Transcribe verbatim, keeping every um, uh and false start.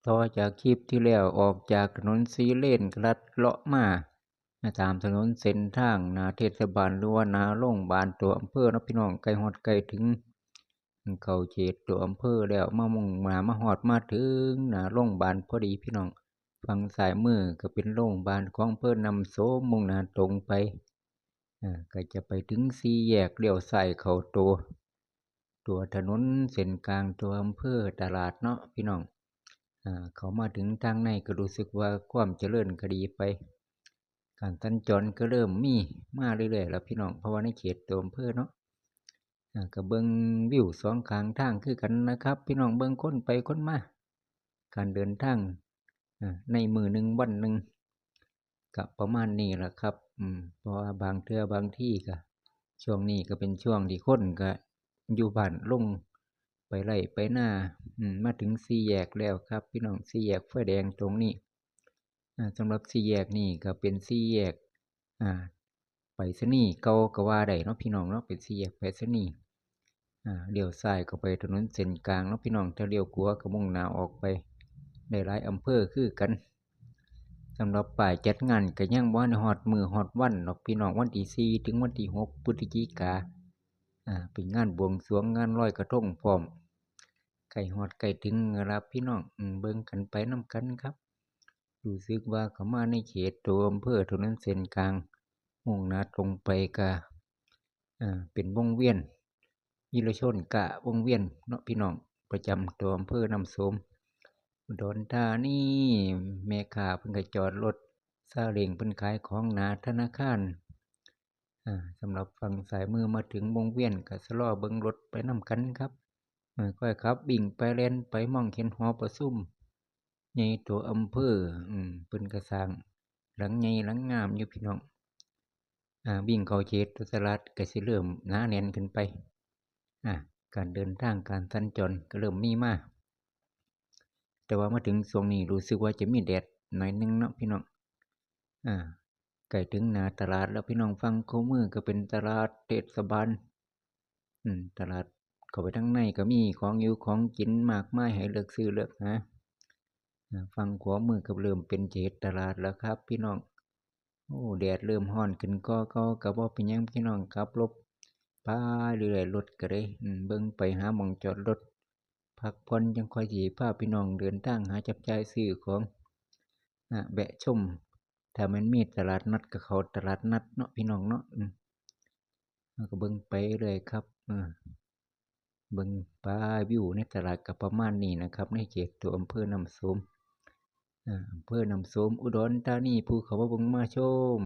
ต่อจากคลิปที่แล้ว ออกจากถนนสี่เลนก็ลัดเลาะมา ตามถนนเส้นทางหน้าเทศบาลหรือว่าหน้าโรงพยาบาลตัวอำเภอเนาะพี่น้อง ใกล้ฮอดใกล้ถึง เข้าเขตตัวอำเภอแล้ว มามุ่งหน้ามาฮอดมาถึงหน้าโรงพยาบาลพอดีพี่น้อง ฝั่งซ้ายมือก็เป็นโรงพยาบาลของอำเภอน้ำโสม มุ่งหน้าตรงไป อ่า ก็จะไปถึงสี่แยก เลี้ยวซ้ายเข้าตัว ตัวถนนเส้นกลางตัวอำเภอตลาดเนาะพี่น้อง อ่า เข้ามาถึงทางในก็รู้สึกว่าความเจริญก็ดีไป การสัญจรก็เริ่มมีมาเรื่อยๆแล้วพี่น้อง เพราะว่าในเขตตัวอำเภอเนาะ อ่า ก็เบิ่งวิวสองข้างทางคือกันนะครับ พี่น้อง เบิ่งคนไปคนมา การเดินทาง อ่า ในมื้อหนึ่งวันหนึ่ง ก็ประมาณนี้แหละครับ อืม เพราะว่าบางเทื่อบางทีก็ ช่วงนี้ก็เป็นช่วงที่คนก็อยู่บ้านลงไปไร่ไปนา อืม มาถึงสี่แยกแล้วครับ พี่น้อง สี่แยกไฟแดงตรงนี้ อ่า สำหรับสี่แยกนี่ก็เป็นสี่แยก อ่า ไปรษณีย์เก่าก็ว่าได้เนาะพี่น้องเนาะ เป็นสี่แยกไปรษณีย์ อ่า เลี้ยวซ้ายเข้าไปถนนเส้นกลางเนาะพี่น้อง ถ้าเลี้ยวขวาก็มุ่งหน้าออกไป ได้หลายอำเภอคือกัน สำหรับป้ายจัดงานก็ยังบ่ทันฮอดมื้อฮอดวันดอกพี่น้อง วันที่สี่ถึงวันที่หกพฤศจิกา อ่า เป็นงานบวงสรวงงานลอยกระทงพร้อม ใกล้ฮอดใกล้ถึงแล้วล่ะพี่น้อง อืม เบิ่งกันไปนำกันครับ รู้สึกว่าเข้ามาในเขตตัวอำเภอถนนเส้นกลาง มุ่งหน้าตรงไปก็ อ่า เป็นวงเวียน วีรชนกะวงเวียนเนาะพี่น้อง ประจำตัวอำเภอน้ำโสม อุดรธานี แม่ค้าเพิ่นก็จอดรถซาเล้ง เพิ่นขายของหน้าธนาคาร อ่า สำหรับฝั่งซ้ายมือมาถึงวงเวียนก็ชะลอเบิ่งรถไปนำกันครับ เออ ค่อยขับวิ่งไปแล่นไป มองเห็นหอประชุมใหญ่ตัวอำเภอ อืม เพิ่นก็สร้างหลังใหญ่หลังงามอยู่พี่น้อง อ่า วิ่งเข้าเขตตลาดก็สิเริ่มหนาแน่นขึ้นไป อ่า การเดินทางการสัญจรก็เริ่มมีมา แต่ว่ามาถึงช่วงนี้รู้สึกว่าจะมีแดดหน่อยนึงเนาะพี่น้อง อ่า ใกล้ถึงหน้าตลาดแล้วพี่น้อง ฝั่งขวามือก็เป็นตลาดเทศบาล อืม ตลาดเข้าไปทางในก็มีของอยู่ของกินมากมายให้เลือกซื้อเลือกหา อ่า ฝั่งขวามือก็เริ่มเป็นเขตตลาดแล้วครับพี่น้อง โอ้ แดดเริ่มร้อนขึ้นกว่าเก่า ก็บ่เป็นหยังพี่น้อง ขับรถไปเรื่อยๆ รถก็ได้ อืม เบิ่งไปหาหม่องจอดรถ พักผ่อน จั่งค่อยสิพาพี่น้องเดินทางหาจับจ่ายซื้อของ อ่า แวะชม ถ้ามันมีตลาดนัดก็เข้าตลาดนัดเนาะพี่น้องเนาะ อืม เราก็เบิ่งไปเรื่อยครับ อ่า เบิ่งไป วิวในตลาดก็ประมาณนี้นะครับ ในเขตตัวอำเภอน้ำโสม อ่า อำเภอน้ำโสม อุดรธานี ผู้เข้ามาเบิ่งมาชม